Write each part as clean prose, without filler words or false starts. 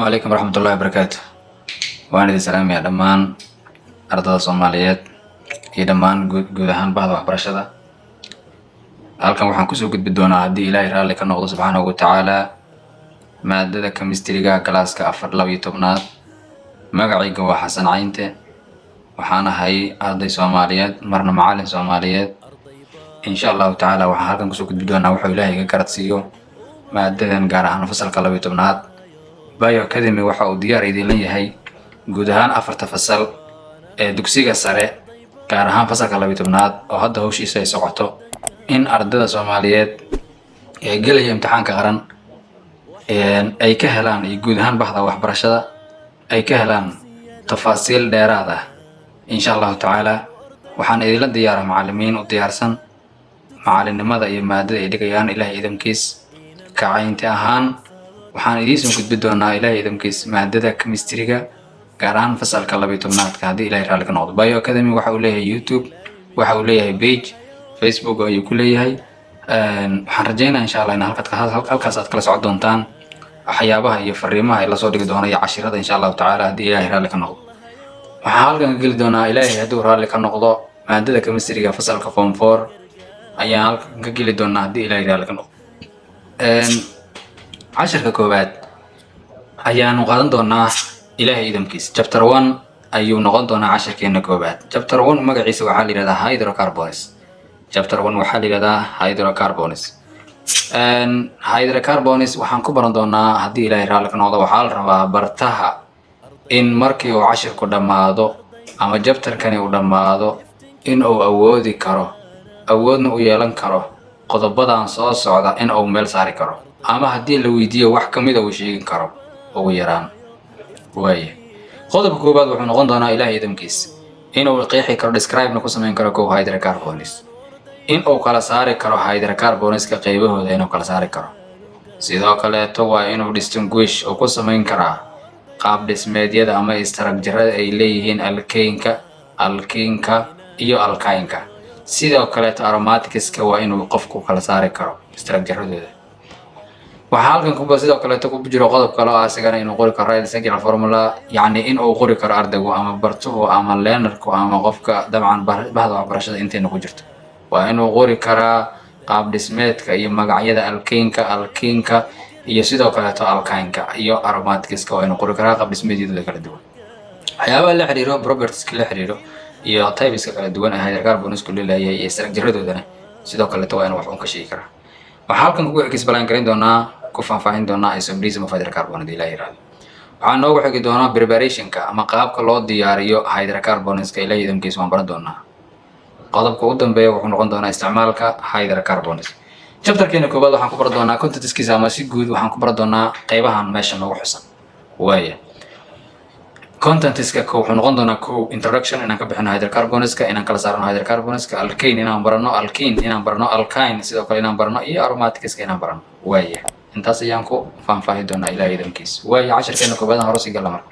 Asalaamu calaykum waraxmatullahi wabarakaatu. Waan idin salaamayaa dhammaan ardada Soomaaliyeed iyo dhammaan guud ahaan bahda waxbarashada. Halkan waxaan kusoo gudbi doonaa, haddii Ilaahay raalli ka noqdo subxaanahu wa tacaala, maadada chemistryga, galaaska afar 12aad. Magacayga waa Xasan Caynte. Waxaan ahay arday Soomaaliyeed, marna macallin Soomaaliyeed. Insha Allahu tacaala waxaan halkan kusoo gudbi doonaa wuxuu Ilaahay iga garad siiyo maadadan, gaar ahaan fasalka 12aad. Bio Academy waxa uu diyaar idinla yahay guud ahaan afarta fasal ee dugsiga sare, gaar ahaan fasalka 12aad oo hadda hawshiisa ay socoto, in ardada Soomaaliyeed ee gelaya imtixaanka qaran ay ka helaan iyo guud ahaan bahda waxbarashada ay ka helaan tafaasiil dheeraad ah. Insha Allahu tacaala waxaan idinla diyaaraa macallimiin u diyaarsan macalinimada iyo maadada ay dhigayaan. Ilaahay idamkiis, kacaynti ahaan waxaan idiin soo gudbi doonaa, Ilaahay idamkiis, maadada chemistryga, gaar ahaan fasalka 12aadka, haddii Ilahay raalli ka noqdo. Bio Academy waxa uu leeyahay YouTube, waxa uu leeyahay page Facebook ayuu ku leeyahay. Waxaan rajeynaya insha Allah in halkaas aad kala socon doontaan waxyaabaha iyo fariimaha ay lasoo dhigi doono iyo cashirada, insha Allahu tacaala, haddii Ilahay raalli ka noqdo. Waxaan halkan ka geli doonaa, Ilaahay hadduu raalli ka noqdo, maadada chemistryga fasalka form four ayaan halkan ka geli doonaa, haddii Ilahay raalli ka noqdo. Cashirka koowaad ayaanu qaadan doonaa, Ilaahay idamkiis. Chapter one ayuu noqon doonaa cashirkeena koowaad. Chapter one magaciisa waxaa la yihahdaa hydrocarbons. Chapter one waxaa la yihahdaa hydrocarbons. Hydrocarbons waxaan ku baran doonaa, haddii Ilaahay raalli ka noqdo, waxaa la rabaa bartaha in markii uu cashirku dhammaado ama chapterkani uu dhammaado in uu awoodi karo, awoodna u yeelan karo qodobadan soo socda in uu meel saari karo, ama haddii la weydiiyo wax ka mida uu sheegin karo ugu yaraan. Waaya, qodobka koowaad wuxuu noqon doonaa, Ilaah idamkiis, inuu qeexi karo, describe-na ku samayn karo, kow, hydrocarbons, in uu kala saari karo hydrocarbonska qaybahooda, inuu kala saari karo. Sidoo kaleeto waa inuu distinguish uu ku samayn karaa qaab dhismeedyada ama structurada ay leeyihiin alkaneka, alkeneka iyo alkyneka. Sidoo kaleeto aromaticska waa inuu qofku kala saari karo structuradooda. Waxaa halkan kuba sidoo kaleeto ku jiro qodob kale oo ah isagana inuu qori karo write structural formula, yacni in uu qori karo ardaygu ama bartuhu ama learnerku ama qofka dabcan bahda waxbarashada intayna ku jirto, waa inuu qori karaa qaab dhismeedka iyo magacyada alkaneka, alkeneka iyo sidoo kaleeto alkyneka iyo aromaticska. Waa inuu qori karaa qaab dhismeedyadooda kala duwan, waxyaabaha la xiriiro, propertieska la xiriiro iyo typeska kala duwan ee hydrocarbonsku leeyahay iyo structuredoodana sidoo kaleeto waa inuu wax un ka sheegi karaa. Waxaa halkan kugu explain garin doonaa, ku faahfaahin doonaa isomerism of hydrocarbon, haddii Ilaah yiraahdo. Waxaa noogu xigi doonaa preparationka ama qaabka loo diyaariyo hydrocarbonska. Ilaah idamkiisa waan baran doonaa. Qodobka ugu dambeeya wuxuu noqon doonaa isticmaalka hydrocarbons. Chapterkeena koowaad waxaan ku baran doonaa contentskiisa, ama si guud waxaan ku baran doonaa qeybahan meesha noogu xusan. Waaya, contentska ko wuxuu noqon doonaa kow, introduction inaan ka bixino hydrocarbonska, inaan kala saarno hydrocarbonska, alkane inaan barano, alkene inaan barano, alkyne sidoo kale inaan barano iyo aromaticska inaan barano. Waaya, intaas ayaan ku faahfaahi doonaa, Ilaah idamkiis. Waaya, cashirkeena koowaad aan hore sii galna. Marka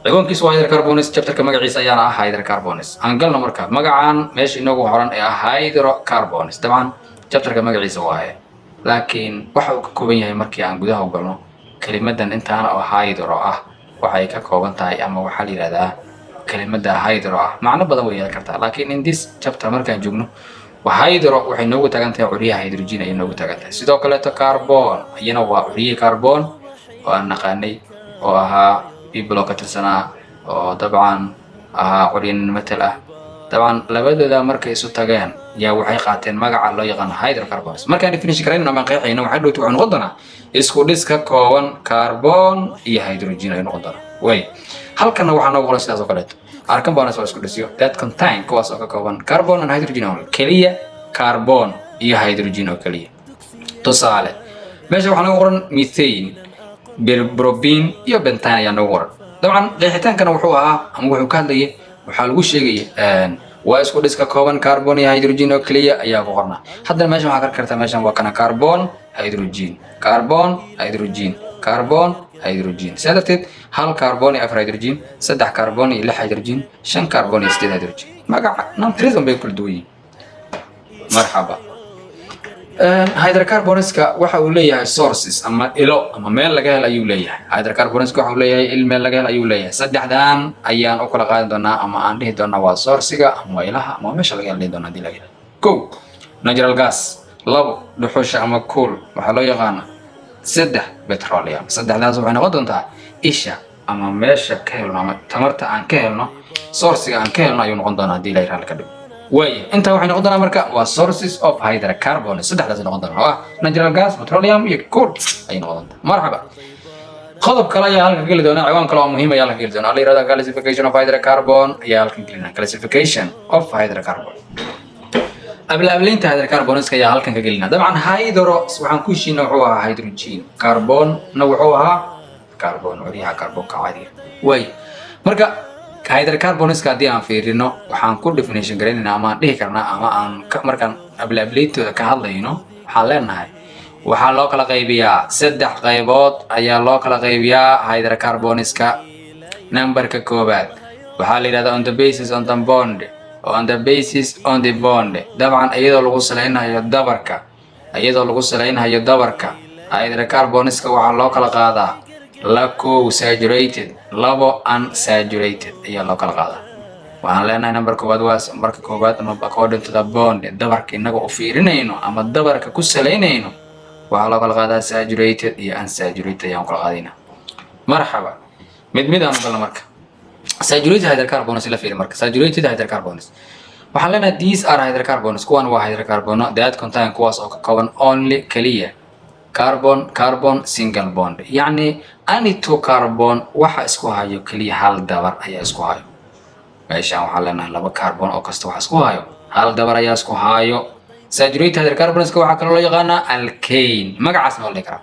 ciwaankiisu waa hydrocarbons, chapterka magaciisa ayaana ah hydrocarbons. Aan galno marka magacan meesha inoogu horan ee ah hydrocarbons. Dabcan chapterka magaciisa waaye, laakiin waxa uu ka kooban yahay markii aan gudaha u galno, kelimadan intaana oo hydro ah waxay ka kooban tahay, ama waxaa la yihahdaa kelimada hydro ah macno badan way yeelan kartaa, laakiin in this chapter markaan joogno, hydro waxay noogu taagan tahay curyaha hydrogen ayay noogu taagan tahay. Sidoo kaleeto carbon iyana waa curyihi carbon oo aan naqaanay, oo ahaa people oo ka tirsanaa, oo dabcan ahaa curyo metal ah. Dabcan labadooda markay isu tageen yaa waxay qaateen magaca loo yaqaano hydrocarbons. Markaan definition karayno ama qeexayno, waxay dhowti wuxuu noqon doonaa isku dhis ka kooban carbon iyo hydrogen ayuu noqon doonaa. Way, halkana waxaa noogu qoran sidaas oo kaleeto are compounds, waa isku dhisyo, that contain, kuwaas oo ka kooban, carbon and hydrogen only, keliya carbon iyo hydrogen oo keliya. Tusaale, meesha waxaa noogu qoran methane, propene iyo pentane ayaa noogu qoran. Dabcan qeexitaankana wuxuu ahaa ama wuxuu ka hadlayay, waxaa lagu sheegaya waa isku dhis ka kooban carbon iyo hydrogen oo keliya ayaa ku qornaa. Haddana meeshan waxaa ka kartaa, meeshan waa kana carbon, hydrogen, carbon, hydrogen, carbon, hydrogen. Sidaa darteed hal carbon iyo afar hydrogen, saddex carbon iyo lix hydrogen, shan carbon iyo sideed hydrogen. Magaca namtirism bay kala duwan yihiin. Marxaba. Hydrocarbonska waxa uu leeyahay sources ama ilo ama meel laga helo ayuu leeyahay. Hydrocarbonska waxa uu leeyahay il meel laga helo ayuu leeyahay. Saddexdan ayaan u kala qaadi doonaa ama aan dhihi doonaa waa source-iga ama waa ilaha ama waa meesha laga helo dhihi doonaa hadii laga helo. Kow, natural gas. Labo, dhuxusha ama coal waxaa loo yaqaana. Saddex, petroleum. Saddexdaas waxay noqon doontaa isha ama meesha ka helno ama tamarta aan ka helno, source-iga aan ka helno ayuu noqon doonaa haddii Ilahay raalli ka dhigo. Waaya, intaa waxay noqon doonaa marka waa sources of hydrocarbon. Saddexdaas noqon doonaa oo ah natural gas, petroleum iyo coal ayay noqon doontaa. Marxaba, qodob kale ayaa halkan geli doona. Ciwaan kale oo muhiim ayaa halkan geli doona, la yirahdo classification of hydrocarbon ayaa halkan gelina. Classification of hydrocarbon, ablaablaynta hydrocarbonska ayaa halkan ka gelina. Dabcan hydro waxaan ku heshiina wuxuu ahaa hydrogen, carbonna wuxuu ahaa carbon, curyaha carbonka caadiga. Waay, marka hydrocarbonska haddii aan fiirino, waxaan ku definition garaynaynaa ama aan dhihi karnaa ama aan markaan ablaablayntooda ka hadlayno, waxaan leenahay waxaa loo kala qaybiyaa saddex qaybood ayaa loo kala qaybiyaa hydrocarbonska. Numberka koowaad waxaa la yidhahdaa on the basis on the bond, on the basis on the bond. Dabcan iyadoo lagu salaynayo dabarka, iyadoo lagu salaynayo dabarka, hydrocarbonska waxaa loo kala qaadaa la kow saturated, labo unsaturated ayaa loo kala qaadaa. Waxaan leenahay number koowaad waa marka koowaad ama according to the bond, dabarka innaga u fiirinayno ama dabarka ku salaynayno, waxaa loo kala qaadaa saturated iyo unsaturated ayaan kala qaadaynaa. Marxaba, mid mid aan u galno. Marka saturated hydrocarbons la fiiri. Marka saturated hydrocarbons waxaan leenahay these are hydrocarbons, kuwan waa hydrocarbono, that contain, kuwaas oo ka kooban, only, kaliya, carbon carbon single bond. Yacni any two carbon waxa isku hayo kaliya hal dabar ayaa isku hayo. Meeshaan waxaan leenahay laba carbon oo kasta waxa isku hayo hal dabar ayaa isku hayo. Saturated hydrocarbonska waxaa kaloo loo yaqaanaa alkane, magacaasna waa la dhihi karaa.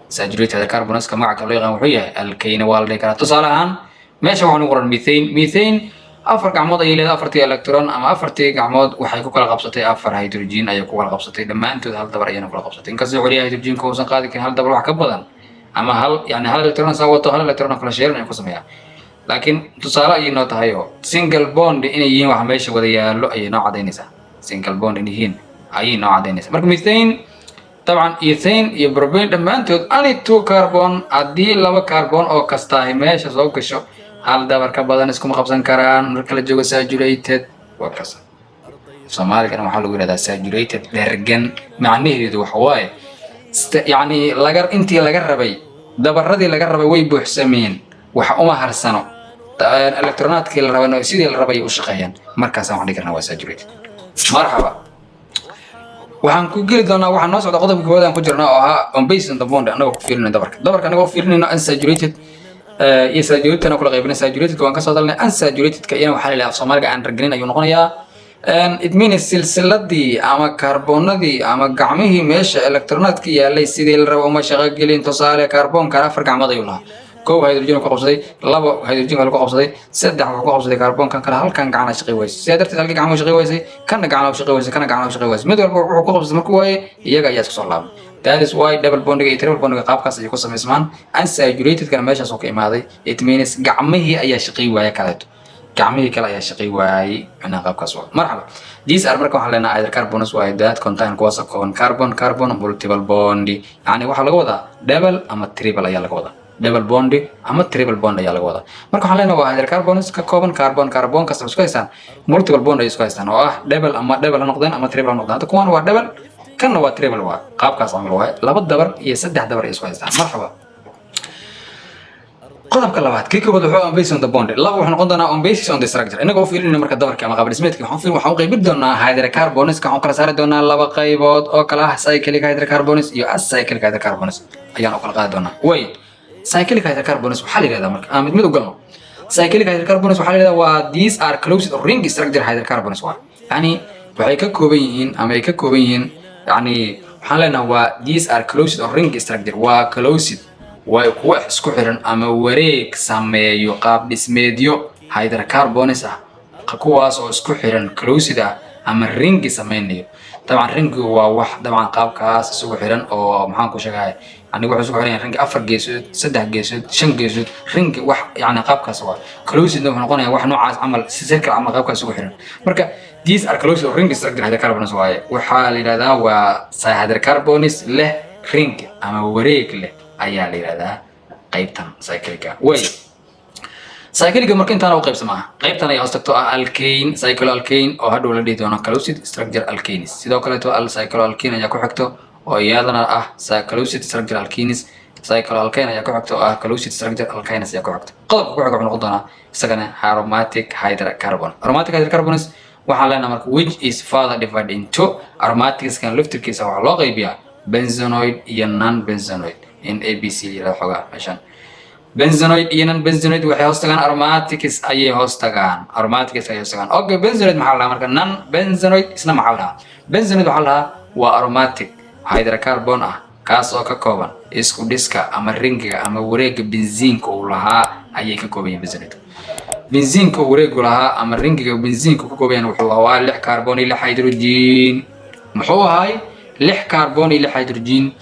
Saturated hydrocarbonska magaca kaloo loo yaqaan wuxuu yahay alkane, waa la dhihi karaa. Tusaale ahaan meesha waxaan u qoran methane. Methane afar gacmood ayay leedahay. Afartii electron ama afartii gacmood waxay ku kala qabsatay afar hydrogen ayay ku kala qabsatay. Dhammaantood hal dabar ayayna kula qabsatay, inkastoo celiya hydrogenka uusan qaadi karin hal dabar wax ka badan ama hal, yani hal electron saa wato, hal electron kala sharing ay ku sameeyaan, laakiin tusaale ayay noo tahay oo single bond inay yihiin waxa meesha wada yaallo ayay noo cadaynaysaa. Single bond inay yihiin ayay noo cadaynaysaa. Marka methane, dabcan ethane iyo propane, dhammaantood any two carbon, haddii laba carbon oo kastaahi meesha soo gasho, hal dabar ka badan iskuma qabsan karaan marka la joogo saturated. Waa kasa. Soomaaligana waxaa lagu yihahdaa saturated, dhergan. Macnaheedu waxa waaye yacni laga intii laga rabay, dabaradii laga rabay way buuxsameen, wax uma harsano. Electronaadkii la rabay sidii la rabay u shaqeeyaan. Markaasaan waxaan dhihi karnaa waa saturated. Marxaba, waxaan ku geli doonaa, waxaa noo socda qodobka koowaad aan ku jirnaa oo ahaa on based on the bond, anagoo ku fiirinayno dabarka. Dabarka anagoo fiirinayno unsaturated iyo saturated aan kula qaybinay. Saturated waan ka soo hadalnay. Unsaturated-ka iyana waxaa la yidhaha af Soomaaliga aan ragelin ayuu noqonayaa. It means silsiladii ama kaarboonadii ama gacmihii meesha electronaadka yaalay sidii la rabo uma shaqo gelin. Tusaale, kaarboonkan afar gacmood ayuu lahaa. Kow hydrogen ku qabsaday, labo hydrogen kale ku qabsaday, saddex wuxuu ku qabsaday kaarboonkan kale. Halkan gacana shaqi waysay. Sidaa darteed halkii gacmo shaqi waysay, kana gacana shaqi waysay, kana gacana shaqi waysay. Mid walba wuxuu ku qabsaday markuu waaye, iyaga ayaa isku soo laabmay. That is why double bondiga iyo triple bondiga qaabkaas ayay ku samaysmaan. Unsaturated-kana meeshaas oo ka imaaday. It means gacmihii ayaa shaqi waaya, kaleeto gacmihii kale ayaa shaqi waayay, macnaha qaabkaas waa. Marxaba, these are, marka waxaan leenahay hydrocarbons waaye that contain, kuwaas oo kooban, carbon carbon multiple bond. Yacni waxaa laga wadaa double ama triple ayaa laga wadaa, double bond ama triple bond ayaa laga wadaa. Marka waxaan leenahay waa hydrocarbons ka kooban carbon carbon kasta isku haystaan multiple bond ay isku haystaan oo ah double, ama double ha noqdeen ama triple ha noqdeen. Hadda kuwan waa double, kanna waa triple, waa qaabkaas camal waaye. Laba dabar iyo saddex dabar ay isku haystaan. Marxaba, qodobka labaad, kii koobaad wuxuu on based on the bond, laba wuxuu noqon doonaa on basis on the structure. Inagoo fiirinayna marka dabarka ama qaab dhismeedka, waxaan u qaybin doonaa hydrocarbonska, waxaan kala saari doonaa laba qaybood oo kala ah cyclic hydrocarbons iyo acyclic hydrocarbons ayaan u kala qaadi doonaa. Way, cyclic hydrocarbons waxaa la yihahdaa, marka aan mid mid u galno, cyclic hydrocarbons waxaa la yihahdaa waa these are closed ring structure hydrocarbons. Waa yani waxay ka kooban yihiin ama ay ka kooban yihiin, yani waxaan leenahay waa these are closed or ring structure, waa closed, waa kuwa isku xiran ama wareeg sameeyo qaab dhismeedyo hydrocarbons ah, kuwaas oo isku xiran, closed ah. ama ringi sameynayo. Dabcan ringigu waa wax dabcan qaabkaas isugu xiran oo, maxaan ku sheegaya, yani wuxuu isugu xiran yahay ringi afar geesood, saddex geesood, shan geesood. Ringi wax yani qaabkaas waa. Closed wuxuu noqonayaa wax noocaas camal, circle camal, qaabkaas isugu xiran. Marka these are closed or ring structure hydrocarbons waaye. Waxaa la yidhahdaa waa hydrocarbons leh ring ama wareeg leh ayaa la yidhahdaa qaybtan cyclica way. Cycliga marka intaan u qaybsamaa, qaybtan ay hoos tagto ah alkane, cycloalkane, oo hadhow la dhihi doono closed structure alkanes. Sidoo kaleeto al cycloalkene ayaa ku xigto oo iyadana ah closed structure alkenes. Cycloalkane ayaa ku xigto oo ah closed structure alkynes ayaa ku xigto. Qodobka ku xiga wuxuu noqon doonaa isagana aromatic hydrocarbon. Aromatic hydrocarbons waxaan leenahay marka, which is further divided into aromaticskan laftirkiisa waxaa loo qaybiyaa benzenoid iyo non benzenoid in A B C yirahdo xogaa meeshan. Benzenoid iyo non benzenoid waxay hoos tagaan aromatics ayay hoos tagaan, aromatics ayay hoos tagaan. Okay, benzenoid maxaa la dhahaa marka? Non benzenoid isna maxaa la dhahaa? Benzenoid waxaa la dhahaa waa aromatic hydrocarbon ah kaas oo ka kooban isku dhiska ama ringiga ama wareega benziinka uu lahaa ayay ka kooban yihiin. Benzenoid benziinka uu wareegu lahaa ama ringiga benziinka ka kooban yahay wuxuu ahaa lix carbon iyo lix hydrogen. Muxuu ahay? Lix carbon iyo lix hydrogen.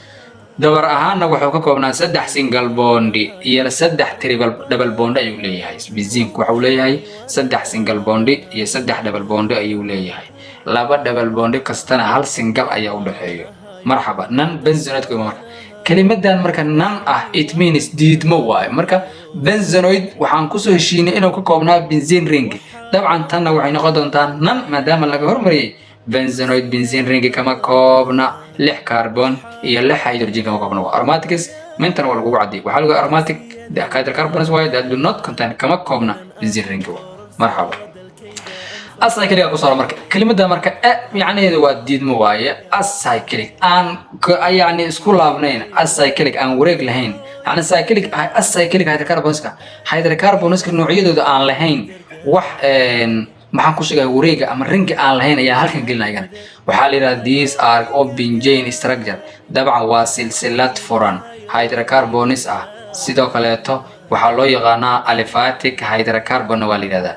Dabar ahaanna wuxuu ka koobnaa saddex single bond iyo saddex triple double bond ayuu leeyahay. Benziinku waxa uu leeyahay saddex single bond iyo saddex double bond ayuu leeyahay. Laba double bond kastana hal single ayaa u dhexeeyo. Marxaba, non benzenoid marka kelimadan marka non ah, it means diidmo waayo. Marka benzenoid waxaan kusoo heshiinay inuu ka koobnaa benzene ring. Dabcan tanna waxay noqon doontaa non, maadaama laga hormariyey. Benzenoid benzene ring kama koobna, lix carbon iyo lix hydrogen kama koobna. Waa aromatics mintan waa lagugu cadiyay. Waxaa lagu aromatic hydrocarbons waaye that do not contain, kama koobna benzene ring. Marxaba, acyclic ku soo marka kelimada marka e macnaheedu waa diidmo waaye. Acyclic aan yani isku laabnayn, acyclic aan wareeg lahayn, yani cyclic, acyclic hydrocarbonska, hydrocarbonska noocyadooda aan lahayn wax, maxaan ku sheegaya, wareega ama ringi aan lahayn ayaa halkan gelinaya. Waxaa la yidhahdaa these are open chain structure. Dabcan waa silsilad furan hydrocarbons ah. Sidoo kaleeto waxaa loo yaqaanaa aliphatic hydrocarbon waa la yidhahdaa.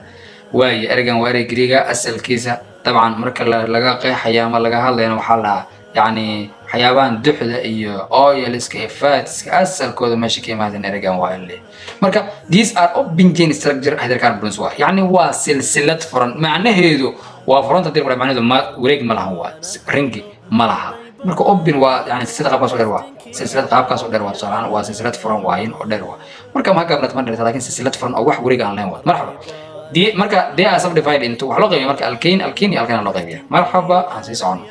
Waayo ereygan waa erey Griiga asalkiisa. Dabcan marka laga qeexayo ama laga hadlayana waxaa la dhahaa yacni waxyaabahan duxda iyo oilska iyo fatska asalkooda meesha ka yimaadeen ereygan waa in marka these are open chain structure hydrocarbons waa, yacni waa silsilad furan. Macnaheedu waa furanta dir, macnaheedu ma wareeg ma lahan, waa ringi ma laha. Marka open waa yani silsilad qaabkaas oo dheer, waa silsilad qaabkaas oo dheer waa. Tusaale waa silsilad furan waayin oo dheer waa. Marka ma gaabnat ma dheerta, laakiin silsilad furan oo wax wareeg aan lahayn waa. Marxaba, di marka they are subdivided into, waxaa loo qaybiya marka alkane, alkene iyo alkyne loo qaybiya. Marxaba, aan sii socono.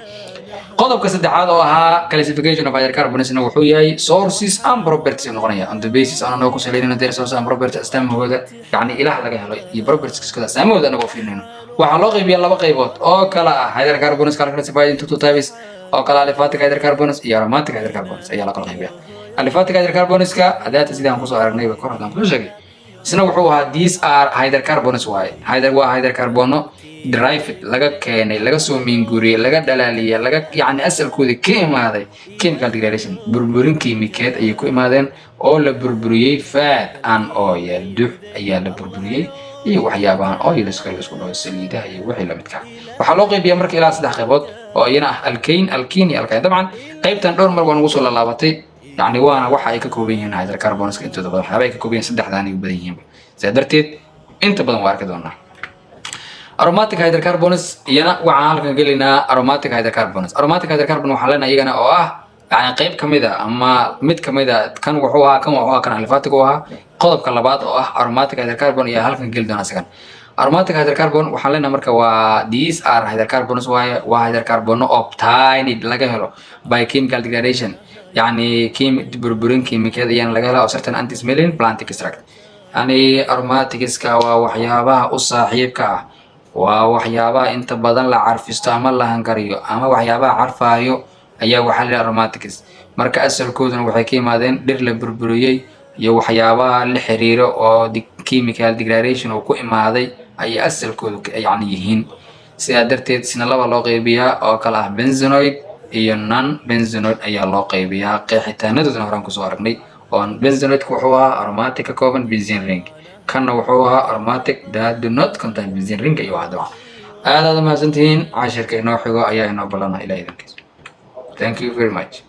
Qodobka saddexaad oo ahaa classification of hydrocarbons wuxuu yahay sources and properties noqonaya. On the basis aan anagoo ku salaynayno their sources and properties, astaamahooda, yacni ilaah laga helo iyo propertieskooda, astaamahooda anagoo fiirinayno, waxaa loo qaybiyaa laba qaybood oo kala ah hydrocarbons kala classified into two types oo kala aliphatic hydrocarbons iyo aromatic hydrocarbons ayaa la kala qaybiyaa. Aliphatic hydrocarbonska adaata sidaan kusoo aragnayba kor haddaan kusoo sheegay, isna wuxuu ahaa these are hydrocarbons waaye, hydr waa hydrocarbono derived, laga keenay, laga soo minguuriyey, laga dhalaaliyey, laga yacni asalkooda ka imaaday chemical degradation, burburin kiimikeed ayay ku imaadeen oo la burburiyey fat and oil, dux ayaa la burburiyey iyo waxyaabahan oilska laisku dhaho, saliidaha iyo wixii lamidka. Waxaa loo qaybiyaa marka ilaa saddex qaybood oo iyana ah alkane, alkene iyo alkyne. Dabcan qaybtan dhowr mar waa nagu soo laalaabatay, yacni waana waxa ay ka kooban yihiin hydrocarbonska intooda badan. Waxyaaba ay ka kooban yihiin saddexdaan ay u badan yihiinba, sidaa darteed inta badan waa arki doonaa. Aromatic hydrocarbons iyana waxaan halkan gelinaa. Aromatic hydrocarbons, aromatic hydrocarbon waxaan leenahay iyagana oo ah yani qayb ka mid a ama mid ka mid a kan wuxuu ahaa, kan wuxuu ahaa, kan aliphatic uu ahaa. Qodobka labaad oo ah aromatic hydrocarbon ayaa halkan geli doona isagan. Aromatic hydrocarbon waxaan leenahay marka waa these are hydrocarbons waaye, waa hydrocarbono obtained, laga helo by chemical degradation, yani burburin kiimikeed ayaana laga helaa, of certain anti-smelling plant extract. Yani aromaticska waa waxyaabaha u saaxiibka ah, waa waxyaabaha inta badan la carfisto ama la hankariyo ama waxyaabaha carfaayo ayaa waxaa la yidhaha aromatics. Marka asalkooduna waxay ka yimaadeen dhir la burburiyey iyo waxyaabaha la xiriiro oo chemical degradation uu ku imaaday ayay asalkoodu yacni yihiin. Sidaa darteed isna laba loo qaybiyaa oo kala ah benzenoid iyo non benzenoid ayaa loo qaybiyaa. Qeexitaanadoodana horaan kusoo aragnay oo benzenoidku wuxuu ahaa aromatic ka kooban benzene ring, kanna wuxuu ahaa aromatic that do not contain benzene ring ayuu ahaa dabcan. Aad aad u mahadsantihiin. Cashirka inoo xigo ayaa inoo balana. Ilaah idankiisa, thank you very much.